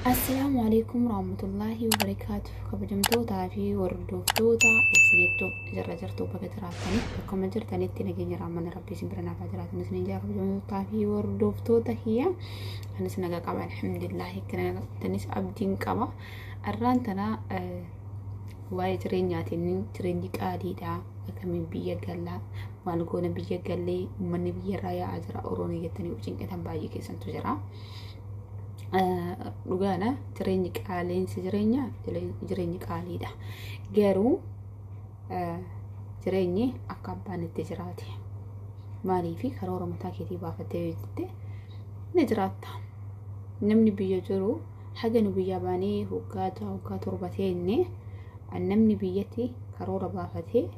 Assalaamu alaikum warahmatullaahi wabarakaatu. Kabajamtootaa fi hordoftoota obsineettoo jirra jirtu bakka jiraattanii bakkuma jirtanitti nageenya raammanni rabbii isin bira naaf haa jiraatu. Isin jaa kabajamtootaa fi hordoftoota kiyya anis nagaa qaba alhamdulillaahi akkana qabdanis abdiin qaba. Arraan tana waa'ee jireenyaatiin jireenyi qaaliidha. Akkamiin biyya gallaa maal goona biyya gallee uummanni biyyarraa yaa'aa jira oroonii jettanii cinqatan baay'ee keessantu jira. Dhugaadha jireenyi qaaleensi jireenyaa jireenyi qaaliidha. Garuu jireenyi akka abbaan itti jiraate. Maaliif karoora mataa keetii baafattee yoo jette ni jiraatta. Namni biyya jiru haga nu biyyaa baanee waggaa 6 waggaa 7 teenne namni biyyatti karoora baafatee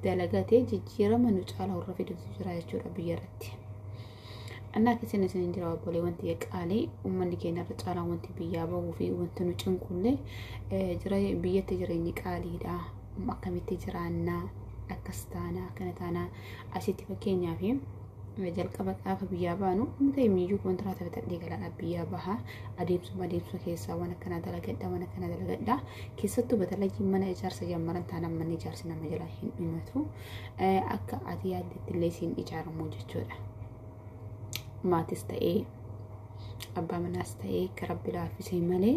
dalagatee jijjiirama nu caala warra fidutu jira jechuudha biyya irratti. Annaa keessan isin jira obboleewwan tiyya qaalii uummanni keenya irra caalaa wanti biyyaa bahuu fi wanti nu cinqullee biyyatti jireenyi qaaliidha. Akkamitti jiraannaa akkas taanaa akkana taanaa asitti fakkeenyaaf jalqaba gaafa biyyaa baanu humna eenyuyyuu kontiraata bitadhee galaadha biyyaa baha adeemsuma adeemsuma keessaa waan akkanaa dalagadha waan akkanaa dalagadha keessattuu batalayyii mana ijaarsa jammaran taanaan manni ijaarsi nama jala hin dhumatu akka ati yaaddetti illee siin ijaaramu jechuudha. Maatis ta'ee abbaa manaas ta'ee akka rabbi laaffisee malee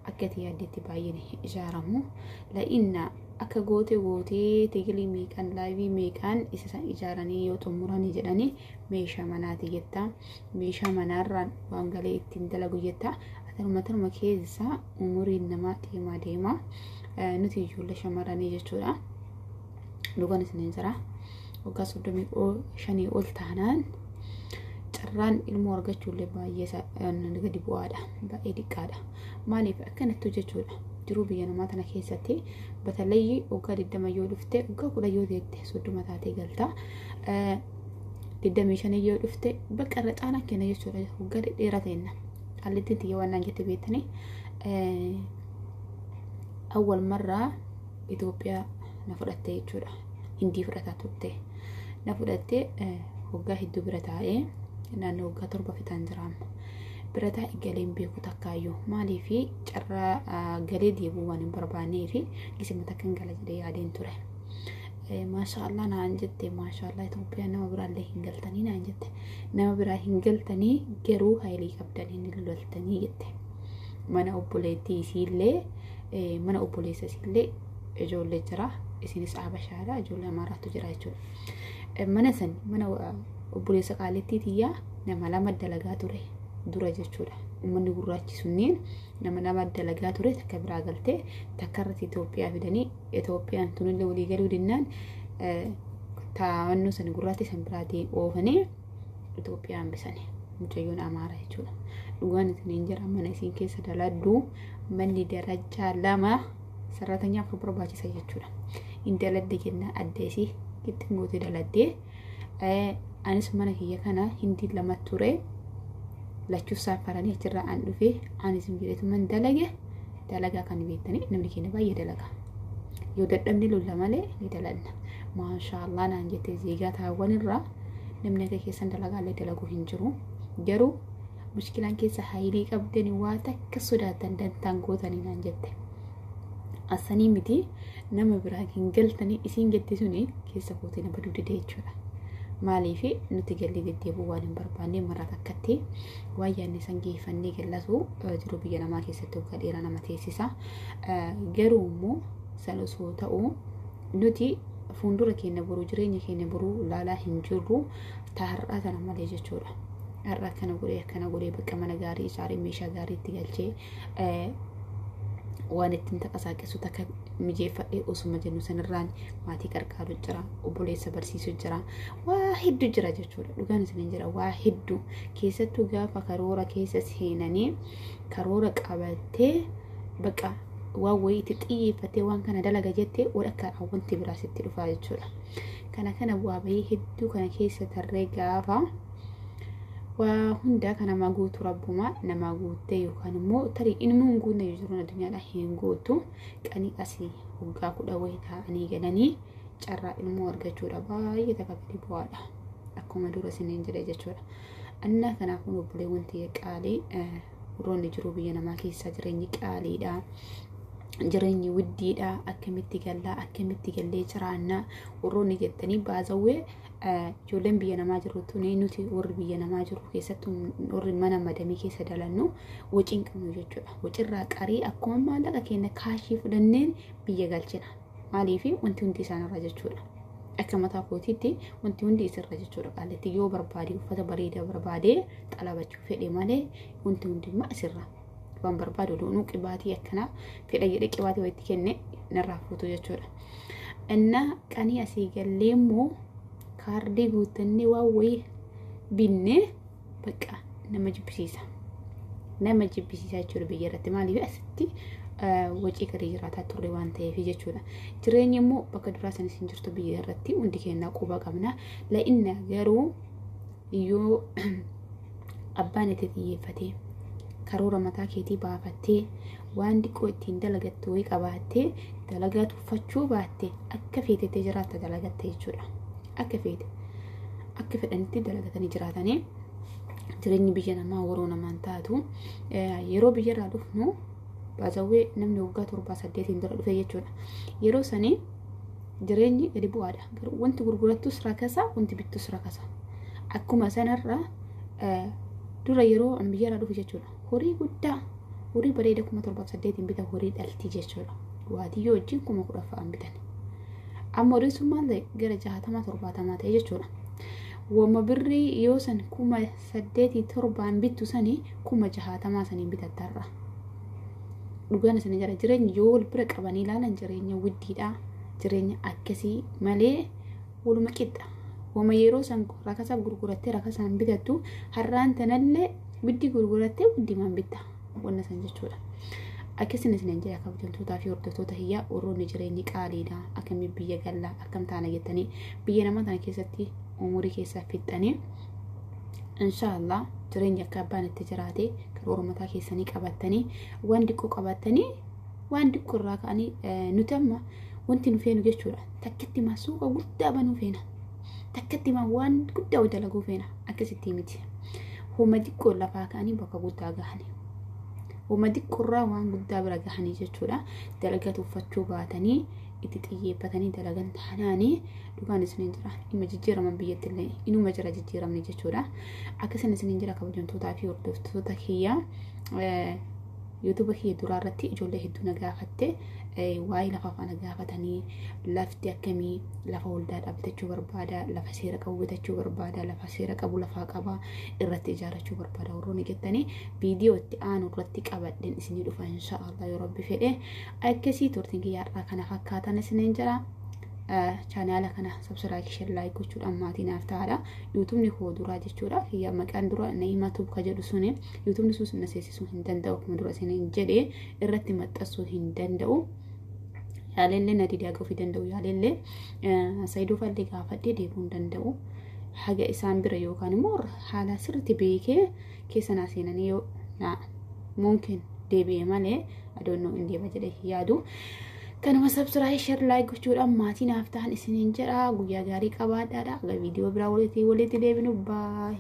akka ati yaaddetti baay'een hin ijaaramu. La'inna akka goote gootee tigilii meeqaan laayivii meeqaan isa san ijaaranii yoo xumuranii jedhanii meeshaa manaati jetta. Meeshaa manaarraan waan galee ittiin dalagu jetta. Atanuma tanuma keessa umuriin namaa deemaa deema. Nuti ijoollee shamarranii jechuudha. Dhugaan isiniin jira. Waggaa 35 ol taanaan carraan ilmoo argachuullee baay'ee gadi bu'aadha. Baay'ee xiqqaadha. Maaliif akkanatti jechuudha. Jiruu biyya namaa tana keessatti batalayyi waggaa 20 yoo dhufte waggaa 10 yoo teette 30 taatee galta. 25 yoo dhufte bakka irra caalaa kenna jechuudha. Waggaa dhedheeraa teenna. Qaallittiin tiyya waan naan jette beektanii awwal marraa Itoophiyaa na fudhatte jechuudha. Hindii fudhataa turte. Na fudhattee waggaa hedduu bira taa'ee naannoo waggaa 7 fixaan jira amma. Bira taa'e galee hin beeku takkaayyuu. Maaliif carraa galee deebi'uu waan hin barbaannee fi gisima takkan gala jedhee yaadeen ture. Maashaallah naan jette maashaallah Itoophiyaa nama biraallee hin galtanii naan jette. Nama biraa hin galtanii garuu haayilii qabdanii ni loltanii jette. Mana obboleettii isiillee mana obboleessa isiillee ijoollee jira. Isinis Abashaadha ijoollee Amaaraatu jira jechuudha. Mana san mana obboleessa qaalittii tiyyaa nama lama dalagaa ture dura jechuudha. Uummanni gurraachi sunniin nama lama dalagaa ture takka biraa galtee takka irratti Itoophiyaa fidanii Itoophiyaan tunillee walii galuu dinnaan taa'annoo san gurraatti san biraatii oofanii Itoophiyaa hambisani. Mucayyoon Amaara jechuudha. Dhugaan isiniin jira mana isiin keessa daladdu manni darajaa 2 sarratanyaa 4 barbaachisa jechuudha. Hin daladde jennaan adda isii qixxin gootee daladdee. Anis mana kiyya kana hindii 2 ture. Lachuuf saaffaranii achirraa an dhufe anis hin jedhetuman dalage dalagaa kan beektanii namni keenya baay'ee dalaga. Yoo dadhabne lolla malee ni dalanna. Maashaallah naan jettee zeegaa taawwan irraa namni akka keessan dalagaallee dalagu hin jiru. Garuu mushkilaan keessa haayilii qabdanii waa takka sodaatan dantaan gootanii naan jette. Assanii miti nama biraa hin galtanii isiin jette suni keessa kootii na baduu dide jechuudha. Maaliif nuti gallee deddeebi'uu waan hin barbaanne maraa takkatti waan yaadne san geeffannee gallatu jiru biyya namaa keessatti waggaa dheeraa nama teessisa. Garuu immoo san osoo ta'u nuti fuuldura keenya boruu jireenya keenya boruu laalaa hin jirru ta har'aa tana malee jechuudha. Har'a akkana godhee akkana godhee bakka mana gaarii ijaaree meeshaa gaarii itti galchee waan ittiin taqasaaqisu takka mijeeffadhee osuma jennu sanirraan maatii qarqaaru jira obboleessa barsiisu jira waa hedduu jira jechuudha. Dhugaan isiniin jira waa hedduu keessattuu gaafa karoora keessa seenanii karoora qabattee bakka waan wayii itti xiyyeeffattee waan kana dalaga jettee walakkaadhaan wanti biraa sitti dhufaa jechuudha. Kana kana bu'aa bahii hedduu kana keessa tarree gaafa waa hundaa kan namaa guutu rabbuma namaa guuttee yookaan immoo tarii inni hin guutne jiruun addunyaadhaa hin guutu qanii asii waggaa 10 wayii taa'anii galanii carraa ilmoo argachuudha baay'ee takka gadi bu'aadha. Akkuma dura isiniin jedhe jechuudha. Annaa kanaafuu obboleewwan tiyya qaalii Warroonni jiru biyya namaa keessa jireenyi qaaliidha. Jireenyi widdiidha. Akkamitti gallaa, akkamitti gallee jiraannaa warroonni jettanii baazawwee, ijoolleen biyya namaa jiru tuni, nuti warri biyya namaa jiru keessattuu warri mana madamii keessa dalannu wacii hin qabnu jechuudha. Wacirraa qarii akkuma maallaqa keenya kaashii fudhanneen biyya galchina. Maaliif? Wanti hundi isaanirra jechuudha. Akka mataa kootiitti wanti hundi isirra jechuudha. Qaalitti yoo barbaade, uffata bareedaa barbaade xalabachuu fedhe malee, wanti hundi immoo asirra. Waan barbaadu doonuu qibaatii akkanaa fedha jedhee qibaatii walitti kenne narraa fuutu jechuudha. Innaa qanii asii gallee immoo kaardii guuttannee waan wayii binnee bakka nama jibbisiisa. Nama jibbisiisa jechuudha biyya irratti. Maaliif? Asitti wacii gadi jiraataa turre waan ta'eef jechuudha. Jireenyi immoo bakka duraa sanis hin jirtu biyya irratti, hundi keenyaa quba qabna. La'inna garuu yoo abbaan itti xiyyeeffatee, karoora mataa keetii baafattee, waan xiqqoo ittiin dalagattu wayii qabaattee, dalagaa tuffachuu baatte, akka feetettee jiraatta, dalagatte jechuudha. Akka feete, akka fedhanitti dalagatanii jiraatanii, jireenyi biyya namaa waroo namaan taatu. Yeroo biyyarraa dhufnu baazawwee, namni waggaa 7, 8n dura dhufe jechuudha. Yeroo sanii jireenyi gadi bu'aadha. Garuu wanti gurgurattus rakasa, wanti bittus rakasa. Akkuma sanarra dura yeroo biyyarraa dhufe jechuudha. Horii guddaa, horii bareeda 7,800n bita, horii dhaltii jechuudha. Waatiyyoo wajjin 10,000 fa'aan bitan. Amma horiin sun maal ta'e? Gara 60, 70 ta'e jechuudha. Wama birrii yoo san 8,700n bittu sanii 60,000 saniin bitattarra. Dhugaan isin jira, jireenya yoo wal bira qabanii ilaalan jireenya widdiidha. Jireenya akkasii malee waluma qixxa. Wama yeroo san rakasaaf gurgurattee rakasaan bitattu, har'aan tanallee widdii gurgurattee widdiimaan bitta wanna san jechuudha. Akkasina isin jedha, kabajamtootaa fi hordoftoota hiyyaa, warroonni jireenyi qaaliidha, akkamii biyya gallaa, akkam taana jettanii biyya namaa tana keessatti umurii keessaa fixxanii, inshaallah jireenya akka abbaan itti jiraate karoora mataa keessanii qabattanii, waan diqqoo qabattanii, waan diqqoo irraa ka'anii, nuti amma wanti nu feenu jechuudha. Takkatti maa suuqa guddaa banuu feena. Takkatti maa waan guddaa dalaguu feena. Akkasitti miti. Homa xiqqoo lafaa ka'anii bakka guddaa gahanii. Homa xiqqoorraa waan guddaa bira gahanii jechuudha. Dalagaa tuffachuu baatanii itti xiyyeeffatanii dalagan taanaanii, dhugaan isiniin jira. Dhimma jijjiiraman biyyatti illee inuma jira jijjiiramni jechuudha. Akkasuma isiniin jira, kabajamtootaa fi hordoftoota kiyyaa. YouTube kiyya duraa irratti ijoollee hedduu na gaafatte, waa'ee lafaa faana gaafatanii, lafti akkamii, lafa waldaadhaa bitachuu barbaada, lafa seera qabu bitachuu barbaada, lafa seera qabu lafaa qaba irratti ijaarrachuu barbaada warroonni jettanii, viidiyoo itti aanu irratti qabadheen isinii dhufa, inshaallah, yoo rabbi fedhe. Akkasii turtiin kiyya har'aa kana fakkaatan isiniin jira. Chaanaala kana subscribe, share, like gochuudhaan maatii naaf ta'aadha. YouTubeni koo duraa jechuudha. Kiyya maqaan dura Na'imaa Tube ka jedhu suni, YouTubeni sun na seensisuu hin danda'u. Akkuma dura isiniin jedhee irratti maxxansuu hin danda'u. Yaalellee na didee, haga ofii danda'u yaalellee, Saayidoo fallee gaafadhee deebuu hin danda'u. Haga isaan bira yookaan immoo haala sirriitti beekee keessa naa seenanii yoo naa mumkin deebi'e malee, adoonnoo hin deema jedhee hin yaadu. Kanuma subscribe, share, like gochuudhaan maatii naaf ta'an isiniin jedha. Guyyaa gaarii qabaadhaadha. Viidiyoo biraa walitti deebinu, baay'ee.